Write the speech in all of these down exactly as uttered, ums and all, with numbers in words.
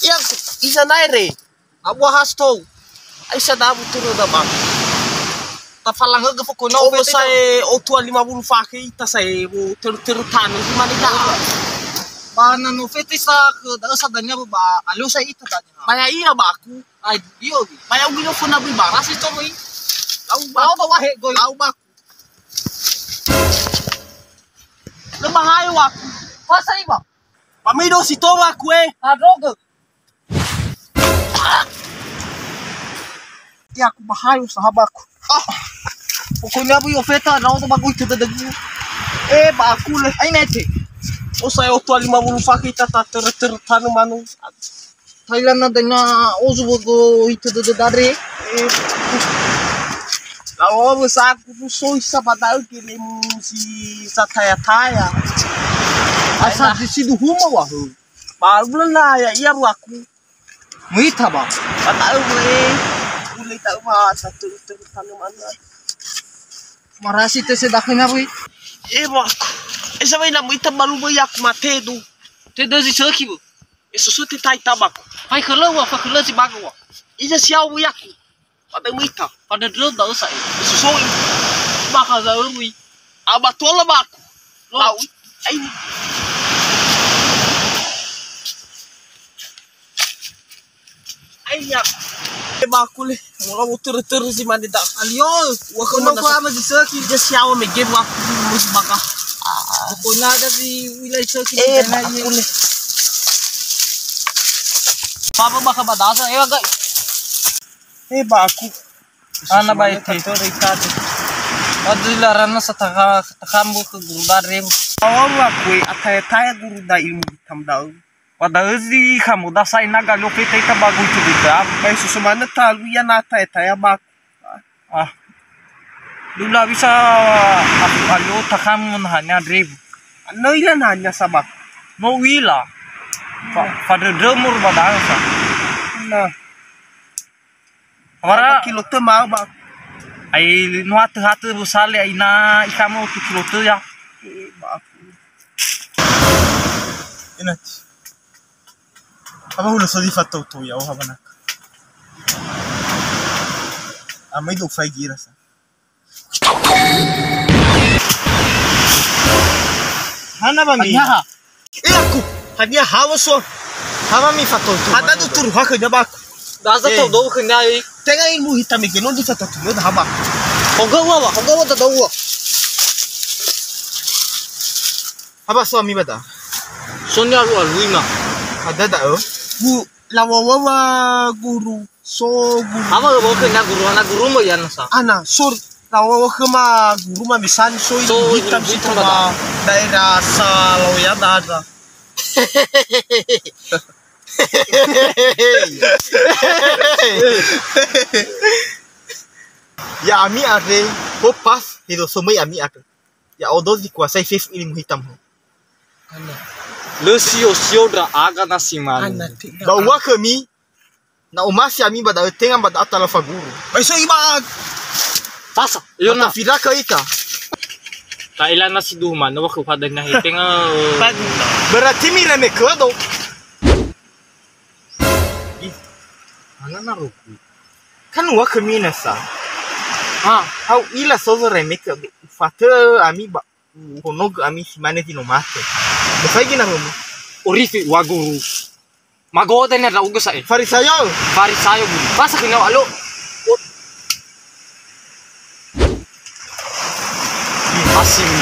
Ia, iza naere. Abu has tou. Aisa dabu turu da ba. Tafalangö ge foko no. Obo sae otua lima puluh fakhe ita sae wo teru-teru tanu si mane da. Ba na no fete sa ke da sa dania ba, alio sa ita dania. Maya ia ba aku. Ai, io. Maya ugi no fona bui bara si to wi. Lau ba. Lau ba wahe goi. Lau ba. Le bahaya waku. Pasa iba. Pamido si to waku, eh. Adroge. Ya, aku bahaya sahabatku. Ah. Pokoknya bu yo feta na oto bagus itu tadi. Eh, ba aku le. Ai nete. Oh, saya otua lima puluh fakhe ita ta ter-ter tanu manu. Thailand na dena ozu bogo ite dede dare. Eh, lawa besar kudu soi sa badau kirimu si sataya-taya. Asa di sidu huma wahu. Baru na ya iya ruaku. Muita ba. Badau we. Ulai tau ba satu itu tanu mana. Marasi te sedaknya, Bui. Eh, ba. Eh, sabai na muita balu be aku mate du. Te dozi seki, Bu. E susu te tai tabaku. Fai khölö ua, fai khölö si baga ua. Iza siau yaku. Pada muita. Pada drum da usa e. E susoi. Baka za urui. Aba tola baku. Lo. Lau. Ai. Ai ya. E baku le. Mula mau turu-turu si mane da. Alio. Wa kono ko ama si seki. Dia siau me game wa. Musi baka. Pokoknya ada di wilayah Sulawesi. Eh, baku le. Papa baka badasa, eh, agak. Eh, baku. Ana ba ete. Aduh, larana sataka, satakambu ke guru dare. Awal aku, eh, ataya-taya guru da ilmu hitam da'ö. Padahal zi kamu dasai na galo fete ita bagus cerita. Bai susu mana talu ya na ataya-taya baku. Ah. Dula bisa aku alio takamu nahanya drib. No ila nahanya sabak. No ila. Fa-, fadrödrö mur badang sa. Nah. Wara kilo tö mau ba. Ai no hatö-hatö bu sale ai na ikamu tu kilo tö ya. Eh, ba aku. Inati. Aba hulö so zi fatou-tou ya'o, habanaka. Amai do faigi ira sa. Hana ba mi? Hania ha? Eh, aku. Hania hawa so? Haba mi fatou-tou. Hana du turu ha khönia ba aku. Daza. Eh. Tou do khönia, eh. Tenga ilmu hitam ge no di fatou-tou da haba. Hoga ua wa, hoga ua da ua. Haba so ami bada? So ni alu-alui ma. Ada da'ö? Bu, lawawa guru. So guru. Ama lo boke na guru, ana guru mo ya nasa. Ana, so lawawa khöma guru ma misani so. So, hitam, hitam si bada. Daerah Saloya dada. Ya ami are, ho pas, hido somai ami are. Ya odo dikuasai fef ilmu hitam ho. Ana. Lö sio-sio ndra'aga na si mane. Ana, tidak. Ba ua khömi, na omasi ami ba da'ö tenga ba da'a tala faguru. Bai so iba. Pasa, yo na. Tafiraka ita. Ta'ila na si duhu mane, wa khö pada na he tenga, eh. Berarti mi reme kedo. Ih, mana na roku. Kan ua khömi nasa. Ha. Hau ila so reme ke fatö ami ba. Uhonogö ami si mane zi no mate. Befaigi na romo. Orifi wa guru. Magoda ni ada uga sa'e. Farisayo. Farisayo guru. Pasa khönia alo. Asing.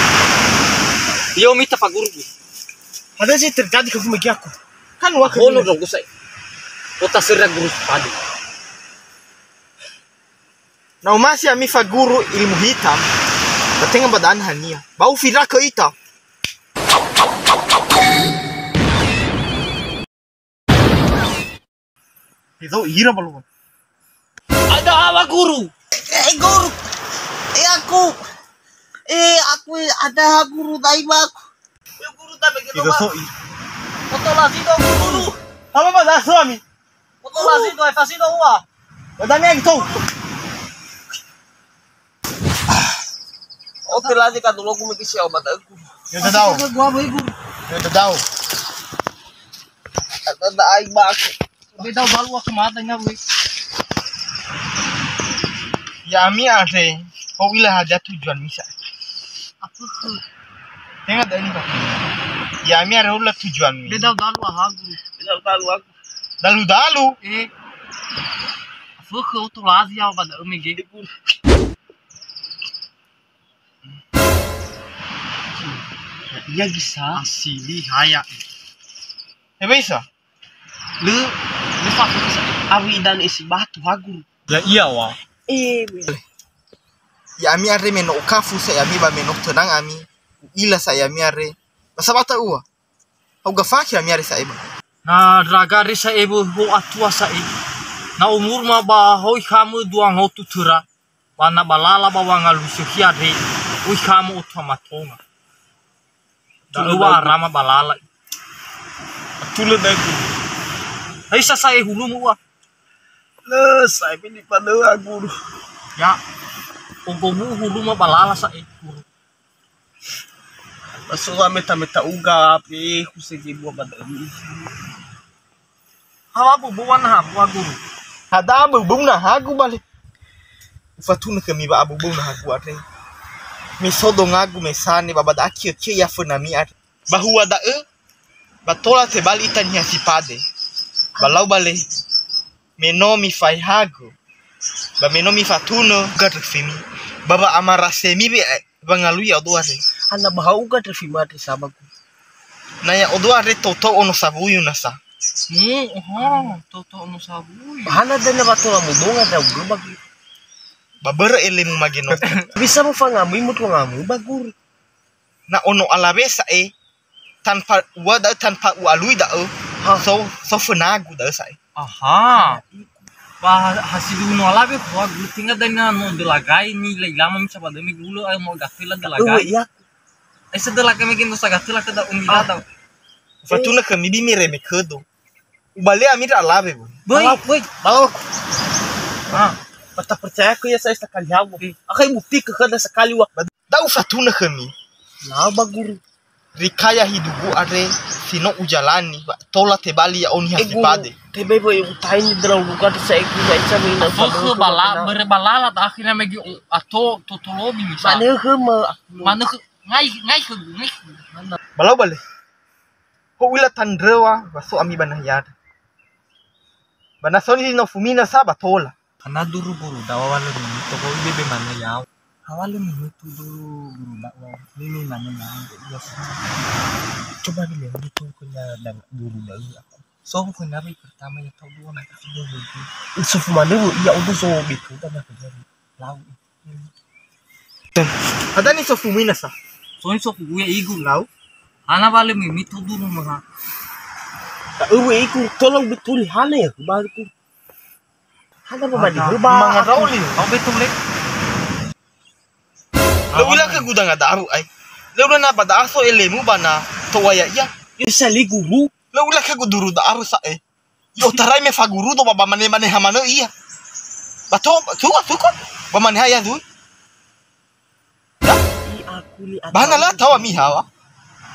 Yo mita faguru. Ada sih terjadi ke guru megi aku. Kan wa hono khömi. Dong uga sa'e. Kota serak guru padu. Na omasi ami faguru ilmu hitam, ba tenga ba da'a nahania. Ba ufiraka ita. Itu ira balu. Ada apa, Guru? Eh, Guru. Eh, aku. Eh, aku ada guru, dai ba aku. Ya, Guru, tak begitu, Itu Pak. So'i. Foto lagi dong, Guru. Apa, Pak? Dah suami. Foto lagi dong, kasih dong, Wak. Ada ni gitu. Oke lah, jika dulu aku mikir siapa tak aku. Ya udah tahu. Gua apa, Guru? Ya udah tahu. Ada, ada aing bak. Be da'ö balu aku mada nya we. Ya'ami andre, ho u'ila hadia tujuanmi sa. Afökhö. Tenga da'ö niha. Ya'ami andre ho u'ila tujuanmi. Be da'ö balu ahagu. Be da'ö balu aku. Dalu-dalu. Eh. Afökhö oto lazi ya ba da'ö mege. Ya, iya gisa. Asili haya. Ebe isa? Lö, lö fafökhö sa awö idanö isi batu hagu. Ya iya wa. Eh, be. Ya'ami andre me no okafu sa ya'ami ba me no tenang ami. U'ila sa ya'ami andre. Ba sabata ua. Hauga fakhe ya'ami andre sa'e ba. Na ndra'aga andre sa'e bö ho atua sa'e. Na umuruma ba hoi khamö dua ngotu töra. Ba na ba lala ba wangalui sökhi andre, oi khamö otua matonga. Da'ö wa arama ba lala. Atulö dagu. Haisa sa'e hulumö ua? Lö sa'e, bini padöa guru. Ya. Ogomu hulumö ba lala sa'e guru. Ba so wa meta-meta uga, pe khusege bua ba da'ö. Hawa bubua naha bua guru. Hada bubua nahagu bale. Ufatunö khömi ba bubua nahagu andre. Me so dongagu me sane ba ba da'a kiö-kiö ya fönami andre. Ba hua da'ö, ba tola tebali ita niha si pade. Ba lau bale, me no mifaehagö, ba me no mifatunö gandröfimi, ba ba amarasemi be, ba ngalui ya'odo andre. Ana ba ha'uga ndröfima andre sa ba gu. Na ya'odo andre toto ono sawuyu nasa. Hmm, oho, toto ono sawuyu. Hana dana ba tola mudonga da'ugö ba gu. Ba börö elemu mage no. Bisa mufangamui mutuangamui ba guru. Na ono alawe sa'e, tanpa ua da'ö, tanpa u'alui da'ö, ha, so, so fönagu da'ö sa'e. Aha. Ba ha, ha siduhu no alawe khöa guru, tenga dania no dölagai ni la ilama misa ba dömi gulu ayo mo gatela dölagai. Uwe, iya. Ese dölagai mege no sa gatela ke da umi lada. Fatuna khömi bi mi reme ködo. Ubale ami ndra alawe, Bu. Böi, böi. Balawa. Ah. Ba tapercaya khö ia sa'e sakali hawu. Eh. Akhai bukti khö khöda sakali wa. Da ufatunö khömi. Lau ba guru. Rikaya hidugu andre si no ujalani, ba tola tebali ya'o niha si pade. Tebe böi utaini dra uruka sa'e guru, aica me ina. Khö bala, börö balala ta akhirnya megi ato totolomi misa. Mane khö ma. Mane khö, ngai, ngai khö, ngai khö. Balau bale. Ho u'ila tandröwa wa so ami ba nahia andre. Ba na so ni nofumi nasa ba tola. Hana duru guru dawa wa lö mimi togo ibe be mane yao. Hawa lö mimi tu duru guru dawa. Mimi mane yao. Iya sa. Coba dilihat di tu punya dan guru dari aku. So bukan dari pertama ya tau dua nanti sudah begitu. Sofu mane bu iya udah so begitu dan aku jadi. Lau. Ada ni sofu mina sa. So ni sofu gue igu. Lau. Ana bale mimi tudu no mah. Ta ewe iku tolong betuli hane ya baru ku. Hana ba mani ba. Mangaroli. Au betule. Lö u'ila ke gudanga daru ai. Lö u'ila na ba da'a so elemu ba na to'a ya iya. Isa li guru. Lö u'ila ke guduru daru sa'e. I'otarai me fagurudo ba, ba mane-mane ha manö ia. Ba to, suka, suka. Ba mane ha ia zui. Ba hana la tawa miha wa.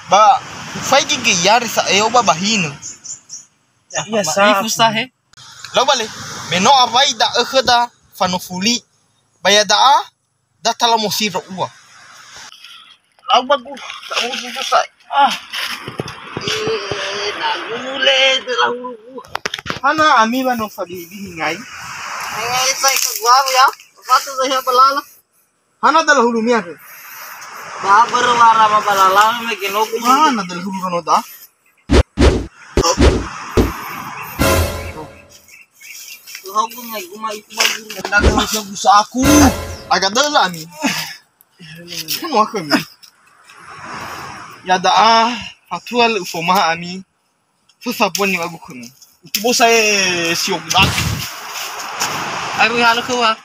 Ba ufaigi ge yari sa eo ba bahinö. Iya sa. Ifu sahe. Lau bale. Me no awai da'ö khöda fanofuli. Ba ya da'a Da tala mosiro ua. Lau ba gu, tak mau susah. Ah. Eh, na gule de la hulu gu. Hana ami ba no fabibi hingai. Eh, sai ke gua ya. Apa tu saya balala? Hana da la hulu mi andre. Ba berwara ba balala me ke no gu. Hana da la hulu no da. Aku. Aga döla ami. Kamu aku ami. Ya da'a, fatua lö ufomaha ami. Susah pun ni aku khömi. Tibosa e sio guna. Ayo halö khöu ha.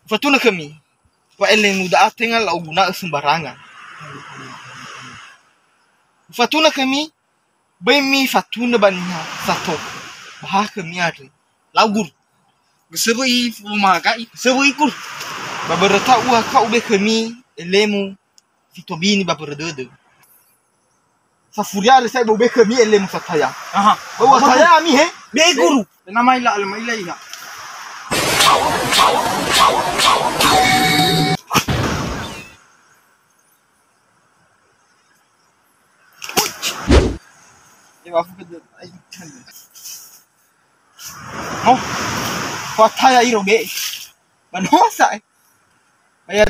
Ufatunö khömi, wa elemu da'a tenga la'oguna'ö sembarangan. Ufatunö khömi, böi mifatunö ba niha sato, ba ha khömi andre. Lau guru. Gösöwöi fomaga'i. Gösöwöi guru. Ba börö ta u'ahakha'u be khömi elemu fitobini ba mbörö dödö. Safuriarö sa'ae ba ube khömi elemu sataya. Aha. Ba u'ataya ami he. Be guru. Nama ila, alama ila iha. Oh, wataya iro be. Banosa, eh. Bayar.